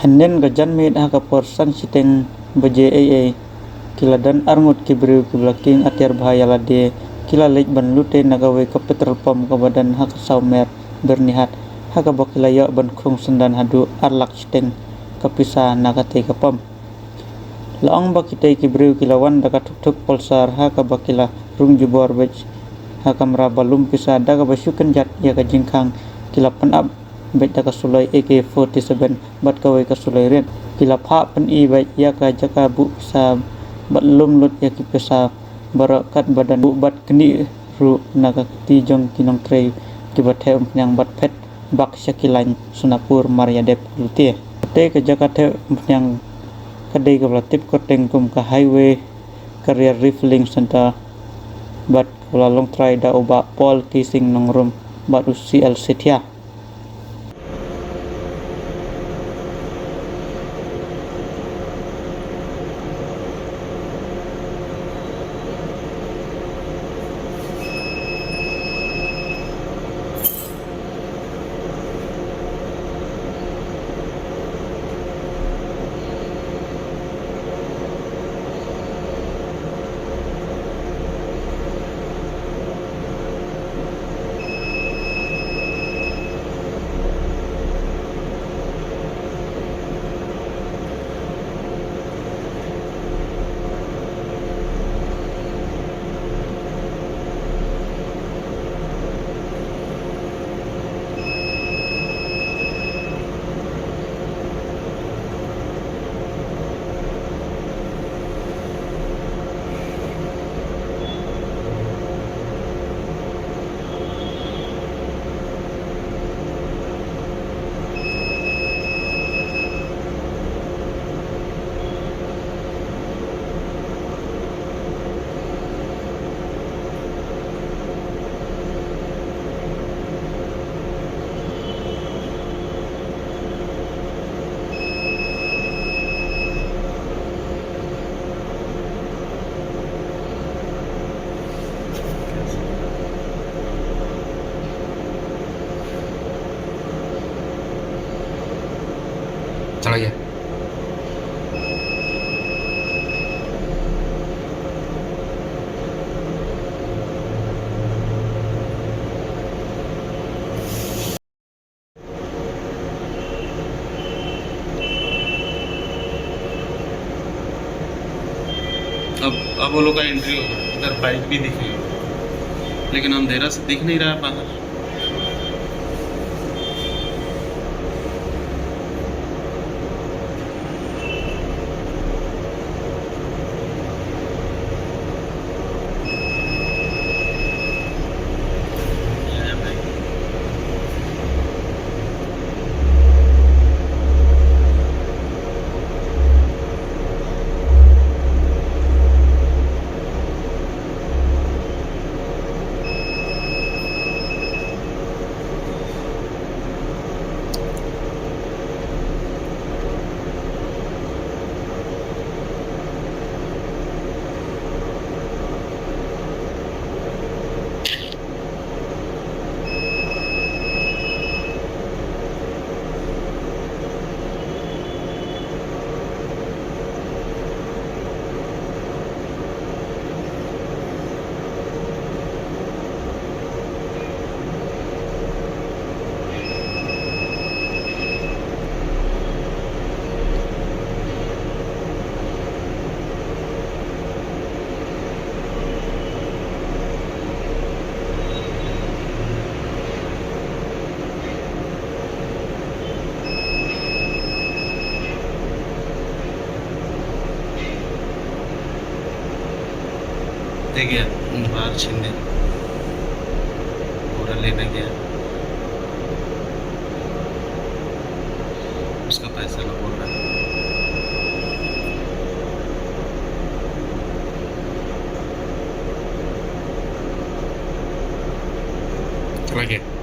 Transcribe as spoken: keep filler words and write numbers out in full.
Hynnin ka janmiet ha ka por san shiteng baje eiei, ki la don arngut ki briew kiba la kieng atiar bha ïa lade, ki la leit ban lute na kawei ka petrol pump kaba don ha ka sawmer Byrnihat, ha kaba ki la ïoh ban khung syndon haduh ar lak shiteng ka pisa na katei ka pump. La ong ba kitei ki briew ki la wan da ka thukthuk Pulsar ha kaba ki la rung jubor beit ha kamra ba lum pisa, da kaba shu kynjat ïa ka jingkhang ki la pynap beit da ka suloi A K forty-seven bad kawei ka suloi riat. Ki la phah pyni beit ïa ka jaka buh pisa bad lum lut ïa ki pisa baroh katba don, buh bad knieh ruh na ka kti jong ki nongtrei kiba theh umphniang bad phet bak sha ki lain Sonapur Mawryadeb Lutia. Te ka jaka theh umphniang ka dei kaba la tip kyrteng kum ka Highway Career Refilling Center bad kaba la longtrai da u Bah Paul K Singh Nongrum bad u C L Sethia. चला गया। अब, अब वो लोग का एंट्री होगा, इधर बाइक भी दिखेगा, लेकिन अंधेरा से दिख नहीं रहा है बाहर। दे गया, बाहर छीन ले, पूरा लेना गया, उसका पैसा ना बोल रहा। चला गया।